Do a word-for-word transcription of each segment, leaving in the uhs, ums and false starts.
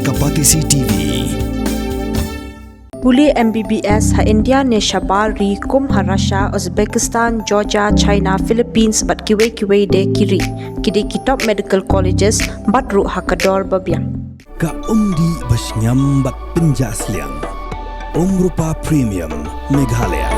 Kapatisi T V. Pule M B B S ha India ne shabar ri kum ha Russia, Uzbekistan, Georgia, China, Philippines bad kiwei kiwei de ki ri. Ki dei ki top medical colleges bad ruh ha ka dor ba biang. Ka umdih ba shngiam bad pynjah sliang. Umrupa Premium Meghalaya.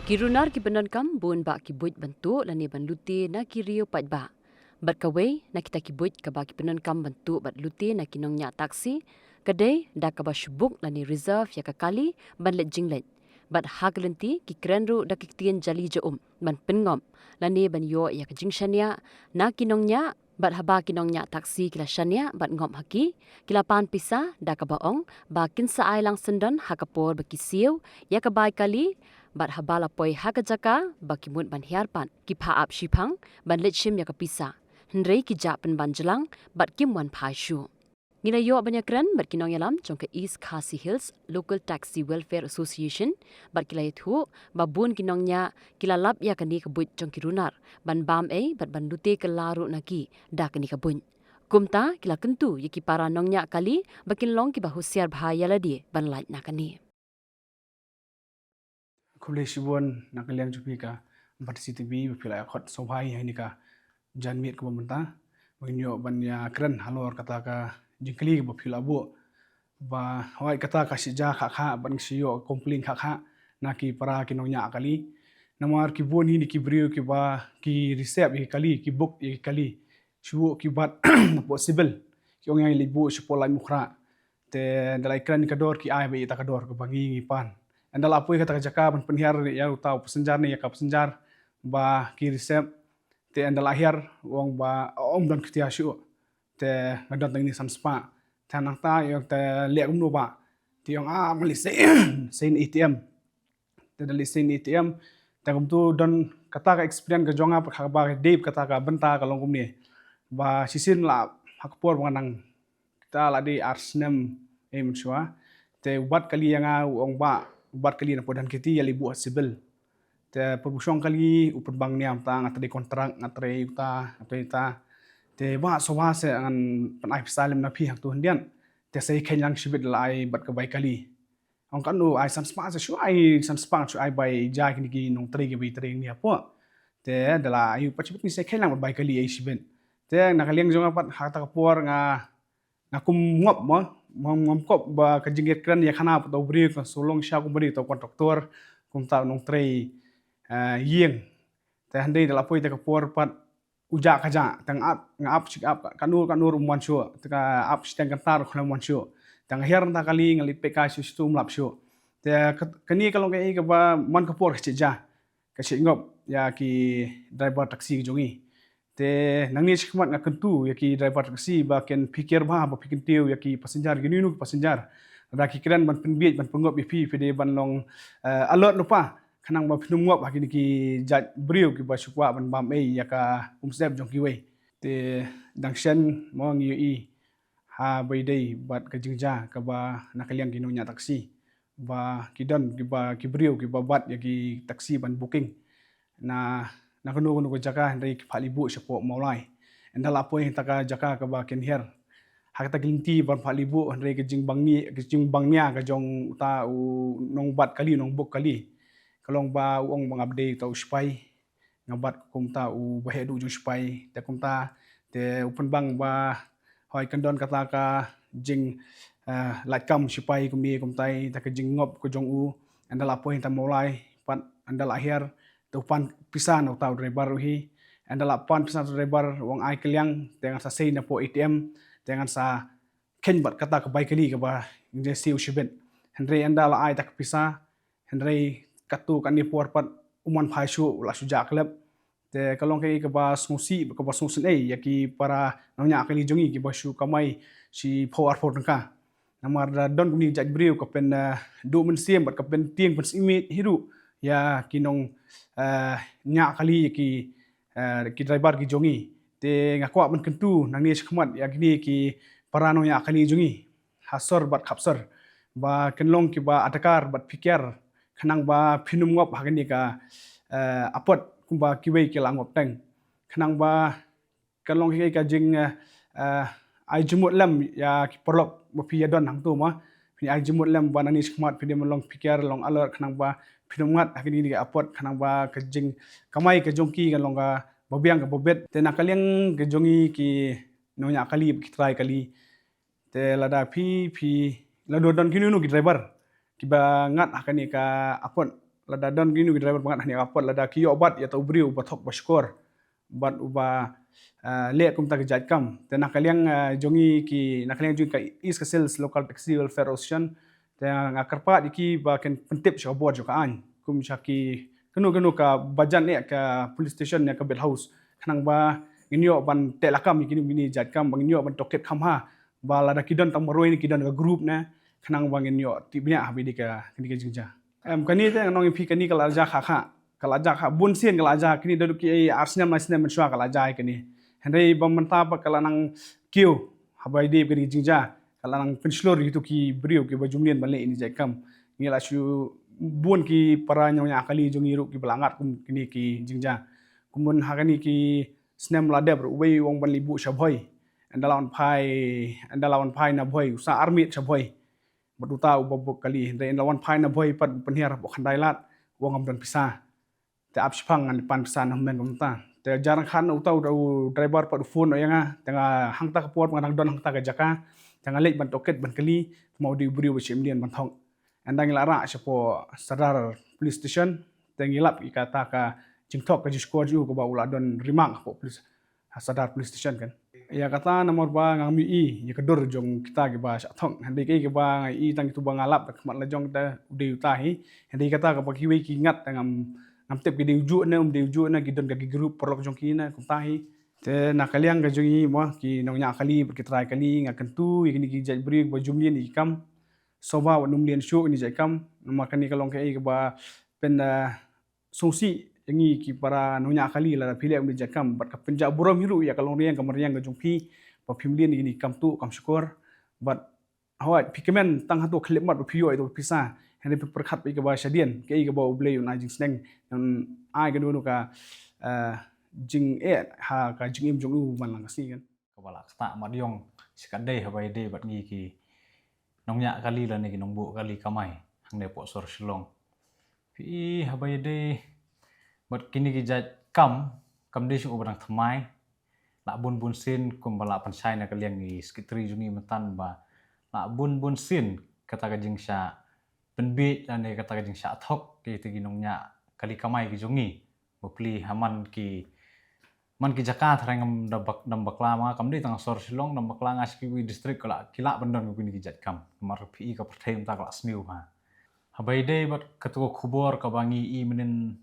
Ki runar ki pyndonkam bun bah ki buit ban tuh lane ban lute na ki riew paidbah. Bad kawei na kita ki buit kaba ki pyndonkam ban tuh bad lute na ki nongñiah taksi ka dei da kaba shu book lane reserve ïa ka kali ban leit jingleit. Bad ha ka lynti ki kren ruh da ki ktien jali ja um ban pynngop lane ban ïoh ïa ka jingshaniah na ki nongñiah. Bad haba ki nongñiah taksi ki la shaniah bad ngop ha ki, ki la pan pisa da kaba ong ba kin sa ai lang syndon ha ka por ba ki siew ïa ka bai kali. Bad haba la poi ha ka jaka ba ki mut ban hiar pat, ki phah ap shiphang ban leit shim ïa ka pisa. Hynrei ki jah pynban jlang bad kim wan phai shuh. Ngi la ïoh ban ïakren bad ki nongïalam jong ka East Khasi Hills Local Taxi Welfare Association bad ki la ïathuh ba bun ki nongñiah ki la lap ïa kane ka buit jong ki runar ban bam ei bad ban lute kylla ruh na ki da kane ka buit. Kumta ki la kyntu ïa ki para nongñiah kali ba kin long kiba husiar bha ïa lade ban lait na kane. Khublei shibun na ka liang jong phi ka Kapatisi T V ba phi la ïa khot sngewbha ïa kane ka janmiet kaba mynta ba ngin ïoh ban ïakren halor kata ka jingkylli kaba phi la buh. Ba hooid kata ka shu jia kha kha ban shu ïoh complain kha kha na ki para ki nongñiah kali. Namar ki bun hi ne ki briew kiba ki reserve ïa ki kali, ki book ïa ki kali. Shu ki bat na pdeng civil. Ki ong ïa leit buh sha pdeng Laitumkhrah. Te ynda la kren ka dor ki ai ba ïa ta ka dor kaba ngi ngi pan. Ynda la poi kata ka jaka ban pynhiar ïa uta u passenger ne ïa ka passenger ba ki reserve. Te ynda la hiar u ong ba ym don khyndiat shuh. Te nga don tang ine san spah. Te nangta ïa te leh kumno ba. Te ong ah, ma lei sien, sien A T M. Te da lei sien A T M. Te kumtu don kata ka experience ka jong nga pat kaba dei kata ka bynta ka long kumne. Ba shisien la ha ka por ba nga nang, kita la dei ar snem ei mynshuwa. Te u bat kali ïa nga u ong ba u bat kali na pdeng kiti ïa leit buh ha civil. Te pyrbushong kali u pynbang niam ta nga trei kontrak, nga trei uta, nga trei uta. Te ba sngewbha se ngan pyn-ai pisa lem na phi hangtu hyndiat. Te sa ïa kheiñ lang shibit la ai bad ka bai kali. Ong katno ai san spah, sa shu ai san spah, shu ai bai ja kine ki nongtrei kiba trei ïa nga hapoh. Te da la ai pat shibit ngi sa ïa kheiñ lang bad bai kali ai shibit. Te na ka liang jong nga pat ha kata ka por nga nga kum ngop mo, ngom ngom kop ba ka jingïakren ïakhana pat u briew ka shu long sha kum briew uta u kontraktor, kum uta u nongtrei, eh, ïing. Te hynrei da la poi ta ka por pat u jah ka jah, te nga ap, nga ap shi ap, ka nur ka nur um wan shuh, te nga ap shiteng kynta ruh khlem wan shuh. Te nga hiar nangta kali nga leit peit ka shuh shuh um lap shuh. Te ka, kane ka long kaei kaba man ka por ka shu jah. Ka shu ngop ïa ki driver taxi ka jong ngi. Te nangne shakhmat nga kyntu ïa ki driver taxi ba kin pyrkhat bha ba phi kyntiew ïa ki passenger, ïa kino kino ki passenger. Lada ki kren ban pynbiej ban pynngop ïa phi, phi dei ban long, eh, alert lypa. Khnang ba phin ym ngop ha kine ki jait briew kiba shu kwah ban bam ei ïa ka umsyep jong kiwei. Te dang shen mo ngi ïohi ha ba ïadei bad ka jingjia kaba na ka liang ki nongñiah taxi. Ba ki don kiba ki briew kiba bat ïa ki taxi ban booking na, na kano kano ka jaka hynrei ki phah leit buh shapoh Mawlai. Ynda la poi ha kata ka jaka kaba kin hiar ha kata ka lynti ban phah leit buh hynrei ka jingbang ni, ka jingbang nia ka jong uta u nongbat kali, nongbook kali. Ka long ba u ong ba nga dei uta u sipai. Nga bat kumta u baheh duh jong sipai, te kumta te u pynbang ba hoi kan don kata ka jing, eh, lait kam sipai kumne kumtai, te ka jingngop ka jong u. Ynda la poi ha Mawlai pat ynda la hiar te u pan pisa na uta u driver u hi. Ynda la pan pisa na uta u driver u ong ai kylliang, te ngan sa sei na poh A T M, te ngan sa kheiñ bad kata ka bai kali kaba ngi siew shibit. Hynrei ynda la ai ta ka pisa, hynrei katto katne por pat um wan phai shuh, u la shu jah klep. Te ka long kaei kaba sngewsih, kaba sngewsynei ïa ki para nongñiah kali jong ngi kiba shu kamai shiphew arphew tyngka. Namar da don kumne ki jait briew ka pyn, eh, duh mynsiem bad ka pyntieng pynsmit hi ruh ïa ki nong, eh, ñiah kali ïa ki, eh, ki driver ki jong ngi. Te nga kwah ban kyntu nangne shakhmat ïa kine ki para nongñiah kali jong ngi ha sor bad khap sor ba kin long kiba adkar bad pyrkhat khnang ba phin ym ngop ha kane ka, eh, apot kumba kiwei ki la ngop teng. Khnang ba kan long hi ka jing, eh, eh, ai jingmut lem ïa ki paralok ba phi ïa don hangto mo. Phi ai jingmut lem ba nangne shakhmat phi dei ban long phikir, long alert, khnang ba phin ym ngat ha kine ki apot, khnang ba ka jingkamai ka jong ki kan long kaba biang kaba bit. Te na ka liang ka jong ngi ki nongñiah kali, ki trai kali, te lada phi, phi, lada don kino kino ki driver kiba ngat ha kane ka apot, lada don kino kino ki driver ba ngat ha kane ka apot, lada ki ïoh bat ïa uta u briew uba thok ba shukor bad uba, eh, leh kumta ka jait kam. Te na ka liang, eh, jong ngi ki, na ka liang jong ngi ka East Khasi Hills Local Taxi Welfare Association, te nga kyrpad ïa ki ba kin pyntip sha ka bor jong ka aiñ, kum sha ki kano kano kaba jan eh ka police station ne ka bail house, khnang ba ngin ïoh ban teh lakam ïa kine, kine jait kam, ba ngin ïoh ban tohkit kham ha, ba lada ki don tang marwei ne ki don ka group ne, khnang ba ngin ïoh tip bniah ha ba ïadei ka, kane ka jingjia. Em, kane te ngan ong ïa phi, kane ka la jia kha kha, ka la jia kha bun sien, ka la jia kane da ki ar snem lai snem mynshuwa ka la jia kane. Hynrei ba mynta pat ka la nang kiew ha ba ïadei kane ka jingjia, ka la nang pynshlur ïa kito ki briew kiba ju mlien ban leh ïa kine jait kam. Ngi la shu bun ki para nongñiah kali jong ngi ruh kiba la ngat kum kine ki jingjia. Kumba ha kane ki snem la dep ruh uwei u ong ban leit buh sha Bhoi. Ynda la wan phai, ynda la wan phai na Bhoi, u sah armiet sha Bhoi. Bad uta uba buh kali, hynrei ynda la wan phai na Bhoi pat u pynhiar hapoh Khyndai Lad, u ong ngam don pisa. Te ap shiphang, ngan pan pisa na hynmen kumta. Te jar khan uta u driver pat u phone ïa nga, te nga hangta ka por nga dang don hangta ka jaka, te nga leit ban tohkit ban kylli, te ma u dei u briew ba shim mlien ban thok. Ynda ngi la rah shapoh Sadar Police Station, te ngi lap ïa kata ka jingthok ka jingshukor jong u kaba u la don remark hapoh police, ha Sadar Police Station kan. Ïa kata namar ba ngam ïohi ïa ka dur jong kita kiba shah thok. Hynrei kaei kaba nga ïohi tang kito ba nga lap da khmat la jong te u dei uta hi. Hynrei kata kaba kiwei ki ngat te ngam, ngam tip ki dei u juh ne um dei u juh ne, ki don ka ki group paralok jong ki ne kumta hi. Te na ka liang ka jong ngi mo ki nongñiah kali bad ki trai kali, nga kyntu ïa kine ki jait briew ba ju mlien ïa ki kam. Sngewbha wat nym mlien shuh ïa kine jait kam. Namar kane ka long kaei kaba pyn, eh, sngewsih ïa ngi ki para nongñiah kali lada phi leh ïa kine jait kam. Bad ka pynjah burom hi ruh ïa ka longriang ka mariang ka jong phi ba phi mlien ïa kine ki kam tuh kam shukor. Bad hooid, phi kmen tang hato khyllipmat ba phi ïoh ïa ka pisa, hynrei phi pyrkhat ïa kaba shadien, kaei kaba U Blei un ai jingsneng, un ai kano kano ka, eh, jingeh ha ka jingim jong u man la ka sngi kan. Kaba la ktah mat ïong shi katdei haba ïadei bad ngi ki nongñiah kali lane ki nongbuh kali kamai hangne hapoh sor Shillong. Phi i haba ïadei bad kine ki jait kam, kam dei shuh ba dang thymmai. La bun bun sien kumba la pynshai na ka liang i secretary jong ngi mynta ba la bun bun sien kata ka jingshah pynbiej lane kata ka jingshah thok ïa kita ki nongñiah kali kamai ki jong ngi. Bapli ha man ki, man ki jaka tharai ngam da bak-, dam bakla ma nga, kam dei tang sor Shillong, dam bakla nga sha kiwei district ka la, ki lah ban don kine ki jait kam. Namar phi i ka pyrthei mynta ka la sniew ha. Haba ïadei bad kata ka khubor kaba ngi i mynnin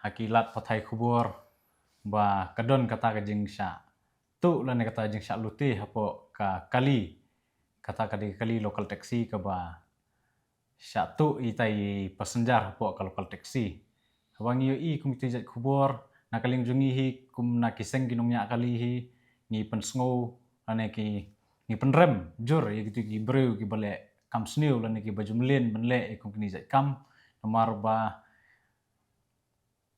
ha ki lad pathai khubor ba ka don kata ka jingshah tuh lane kata jingshah lute hapoh ka kali, kata ka dei ka kali local taxi kaba shah tuh ita i passenger hapoh ka local taxi. Haba ngi ïohi kum kita i jait khubor na ka liang jong ngi hi kum na ki seng ki nongñiah kali hi, ngi pynsngew lane ki, ngi pynrem jur ïa kita ki briew kiba leh kam sniew lane kiba ju mlien ban leh ïa kum kine jait kam. Namar ba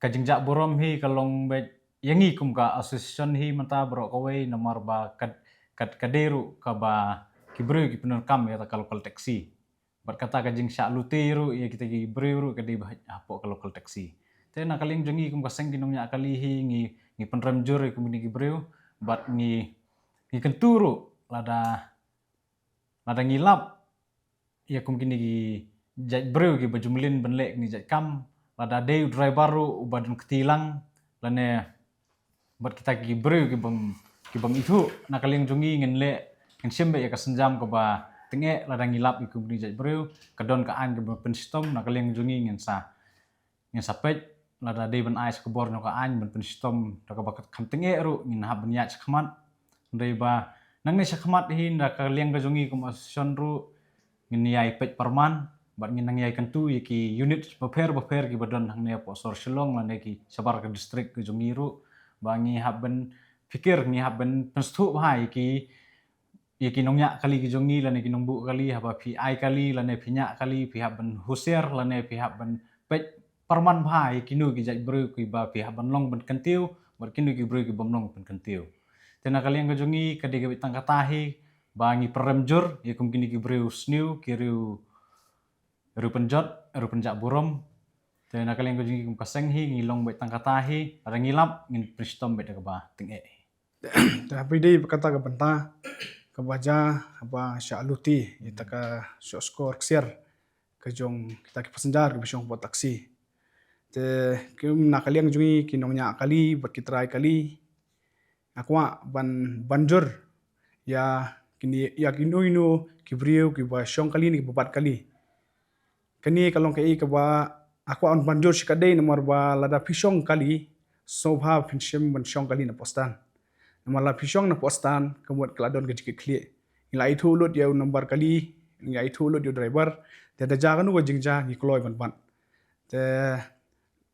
ka jingjah burom hi ka long beit ïa ngi kum ka association hi mynta baroh kawei, namar ba ka, ka, ka dei ruh kaba ki briew ki pyndonkam ïa kata ka local taxi. Bad kata ka jingshah lute ruh ïa kita ki briew ruh ka dei beit hapoh ka local taxi. Te na ka liang jong ngi kum ka seng ki nongñiah kali hi ngi, ngi pynrem jur ïa kum kine ki briew bad ngi, ngi kyntu ruh lada, lada ngi lap ïa kum kine ki jait briew kiba ju mlien ban leh kine jait kam, lada dei u driver ruh uba don kti lang lane bad kita ki briew kibym, kibym ithuh, na ka liang jong ngi ngin leh, ngin shim beit ïa ka sienjam kaba tyngeh lada ngi lap ïa kum kine jait briew. Ka don ka aiñ kaba pynshitom, na ka liang jong ngi ngin sa, ngin sa peit, lada dei ban ai sa khubor jong ka aiñ ban pynshitom da kaba kham tyngeh ruh ngin hap ban ïaid shakhmat. Hynrei ba nangne shakhmat hi na ka liang ka jong ngi kum association ruh ngin ïai peit pyrman bad ngin nang ïai kyntu ïa ki unit bapher bapher kiba don hangne hapoh sor Shillong lane ki shabar ka district ka jong ngi ruh ba ngi hap ban pyrkhat, ngi hap ban pynsngewthuh bha ïa ki, ïa ki nongñiah kali ki jong ngi lane ki nongbuh kali, haba phi ai kali lane phi ñiah kali phi hap ban husiar lane phi hap ban peit pyrman bha ïa kino ki jait briew kiba phi hap ban long ban kyntiew bad kino ki briew ki bym long ban kyntiew. Te na ka liang ka jong ngi ka dei kaba tang kata hi ba ngi pyrem jur ïa kum kine ki briew sniew, ki riew, riew pynjot, riew pynjah burom. Te na ka liang ka jong ngi kum ka seng hi ngi long beit tang kata hi, lada ngi lap ngin pynshitom beit da kaba tyngeh hi. Te haba dei ba kata ka bynta kaba jia haba shah luti ïa kata ka shoh skor ksiar ka jong kita ki passenger kiba shong hapoh taxi. Te kum na ka liang jong ngi ki nongñiah kali bad ki trai kali, nga kwah ban, ban jur ïa kine, ïa kino kino ki briew kiba shong kali ne kiba bat kali. Kane ka long kaei kaba nga kwah ban jur shi katdei, namar ba lada phi shong kali, sngewbha phin shim ban shong kali napoh stand. Namar lada phi shong napoh stand, ka mut ka la don ka jingkitkhlieh. Ngi la ithuh lut ïa u number kali, ngi la ithuh lut ïa u driver, te da jia kano ka jingjia ngi kloi ban bat. Te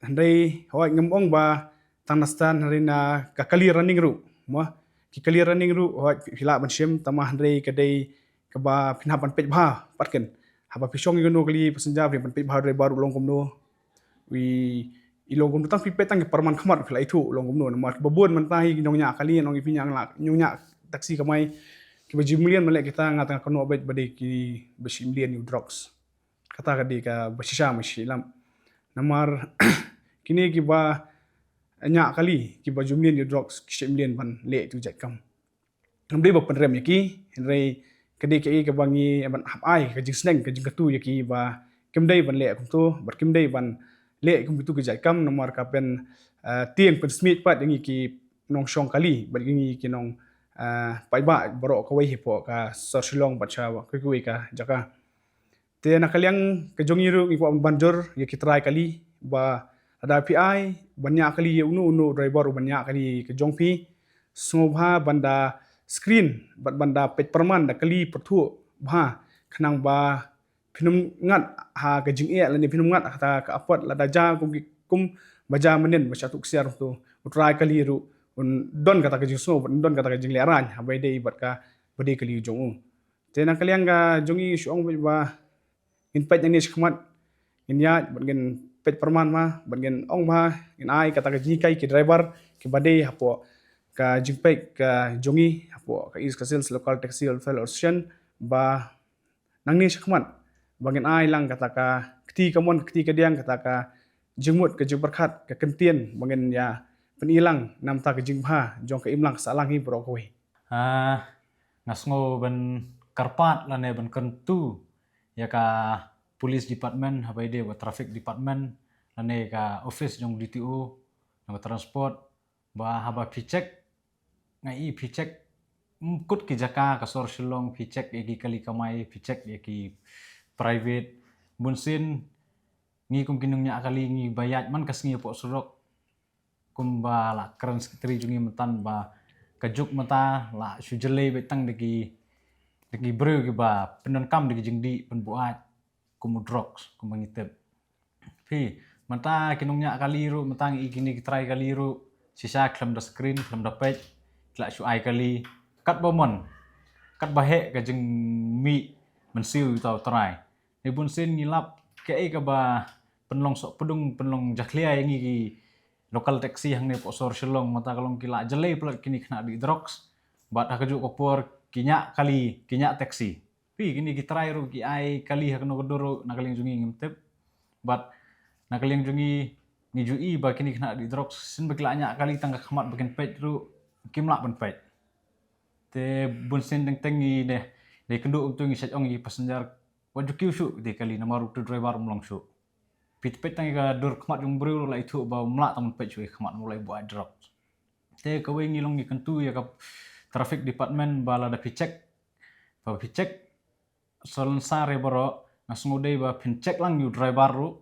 hynrei hooid ngam ong ba tang na stand, hynrei na ka kali running ruh, mo, ki kali running ruh hooid phi lah ban shim, tangba hynrei ka dei kaba phin hap ban peit bha pat keiñ. Haba phi shong ïa kano kali passenger phi hap ban peit bha u driver u long kumno, i, i long kumno, tang phi peit tang ki pyrman khmat phi la ithuh u long kumno. Namar kiba bun mynta hi ki nongñiah kali, nong i phi ñiah la, nongñiah taxi kamai, kiba jingmlien ma leh kita, nga tang kynnoh beit ba dei kiba shim lien ïa u drugs. Kata ka dei kaba shisha ma shi lam. Namar kine kiba ñiah kali, kiba jingmlien ïa u drugs, ki shim lien ban leh tu jait kam. Ngam dei ba pynrem ïa ki, hynrei ka dei kaei kaba ngi ban hap ai ka jingsneng, ka jingkyntu ïa ki ba kim dei ban leh kumto, bad kim dei ban leh kumto ki jait kam, namar ka pyn, eh, tieng pynsmit pat ïa ngi ki nongshong kali bad ïa ngi ki nong, eh, paidbah baroh kawei hapoh ka sor Shillong bad sha kiwei kiwei ka jaka. Te na ka liang ka jong ngi ruh ngi kwah ban jur ïa ki trai kali ba lada phi ai ban ñiah kali ïa uno uno u driver uban ñiah kali ka jong phi, sngewbha ban da screen bad ban da peit pyrman, da kali pyrthuh bha, khnang ba phin ym ngat ha ka jingeh lane phin ym ngat ha kata ka apot, lada jia kum ki, kum ba jia mynnin ba shah tuh ksiar, to u trai kali ruh un don kata ka jingsngew bad un don kata ka jinglehrain haba ïadei bad kaba dei kali jong u. Te na ka liang ka jong ngi shu ong ba ngin peit nangne shakhmat, ngin ïaid bad ngin peit pyrman bha bad ngin ong bha, ngin ai kata ka jinghikai ki driver kiba dei hapoh ka jingpeit ka jong ngi hapoh ka East Khasi Hills Local Taxi Welfare Association, ba nangne shakhmat ba ngin ai lang kata ka kti kamon, ka kti kadiang, kata ka jingmut, ka jingpyrkhat, ka ktien ba ngin ïa pyni lang namar ka jingbha jong ka imlang ka sahlang hi baroh kawei. Ah, nga sngew ban kyrpad lane ban kyntu ïa ka police department haba ïadei bad traffic department lane ka office jong D T O jong ka transport, ba haba phi check, nga i phi check, mm, kut ki jaka ka sor Shillong, phi check ïa ki kali kamai, phi check ïa ki private. Bunsien ngi kum ki nongñiah kali ngi ba ïaid man ka sngi hapoh surok, kumba la kren secretary jong ngi mynta ba ka juk mynta la shu jyllei beit tang da ki, da ki briew kiba pyndonkam da ki jingdih pynbuaid kum u drugs kumba ngi tip. Phi, mynta ki nongñiah kali ruh, mynta ngi i kine ki trai kali ruh, shisha khlem da screen, khlem da peit, ki la shu ai kali katba mon, katba heh ka jingmih mynsiem ïa uta u trai. Te bunsien ngi lap kaei kaba pynlong sohpdung, pynlong jakhlia ïa ngi ki local taxi hangne hapoh sor Shillong, mynta ka long ki la jyllei palat kine ki khynnah dih drugs. Bad ha kajuh ka por ki ñiah kali, ki ñiah taxi. Phi, kine ki trai ruh ki ai kali ha kano ka dur ruh na ka liang jong ngi ngim tip. Bad na ka liang jong ngi ngi ju i ba kine ki khynnah dih drugs, shisien ba ki la ñiah kali tang ka khmat ba kin peit ruh kim lah ban peit. Te bunsien teng teng ngi ne, ne kynduh kumto ngi shait ong ïa ki passenger, wat ju kiew shuh ïa kali namar utu u driver um long shuh. Phi peit tang ïa ka dur khmat jong u briew ruh la ithuh ba um lah tang ban peit shuh ïa ka khmat, um lah buaid drugs. Te kawei ngi long ngi kyntu ïa ka traffic department ba lada phi check, ba phi check silencer ïa baroh, nga sngew dei ba phin check lang ïa u driver ruh,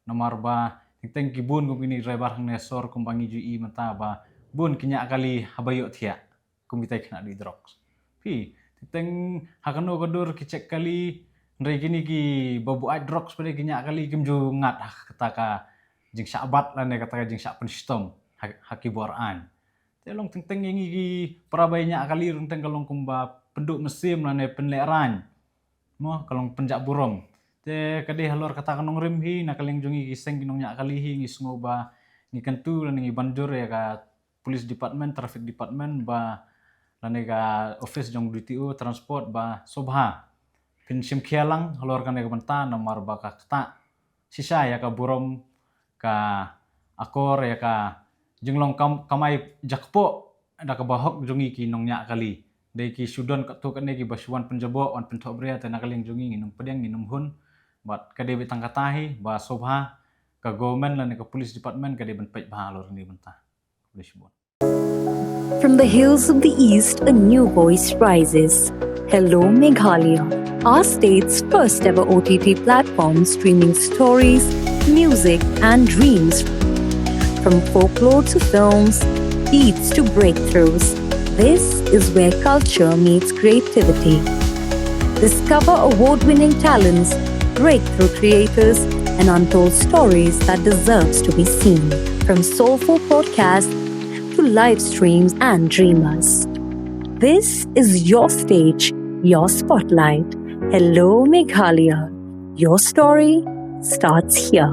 namar ba teng teng ki bun kum kine ki driver hangne sor kumba ngi ju i mynta ba bun ki ñiah kali haba ïohthiah kum kita ki khynnah dih drugs. Phi, teng teng ha kano ka dur ki check kali, hynrei kine kiba buaid drugs pat ki ñiah kali kim ju ngat ha kata ka jingshah bat lane kata ka jingshah pynshitom ha, ha ki bor aiñ. Te long teng teng ïa ngi ki para ba ñiah kali ruh teng teng ka long kumba pynduh mynsiem lane pynlehraiñ. Mo, ka long pynjah burom. Te ka dei halor kata ka nongrim hi, na ka liang jong ngi ki seng ki nongñiah kali hi, ngi sngew ba ngi kyntu lane ngi ban jur ïa ka police department, traffic department ba lane ka office jong D T O transport ba sngewbha phin shim khia lang halor kane ka bynta, namar ba ka ktah shisha ïa ka burom, ka akor, ïa ka jinglong kam, kamai jakpoh da kaba hok jong ngi ki nongñiah kali. Dei ki shu don katto katne kiba shu wan pynjaboh, wan pynthohbria, te na ka liang jong ngi ngin ym pdiang, ngin ym hun. Bad ka dei beit tang kata hi ba sngewbha ka government lane ka police department ka dei ban peit bha halor kane ka bynta. Khublei shibun. From the hills of the east, a new voice rises. Hello, Meghalaya, our state's first ever O T T platform streaming stories, music, and dreams. From folklore to films, beats to breakthroughs, this is where culture meets creativity. Discover award winning talents, breakthrough creators, and untold stories that deserves to be seen. From soulful podcasts to live streams and dreamers. This is your stage, your spotlight. Hello, Meghalaya. Your story starts here.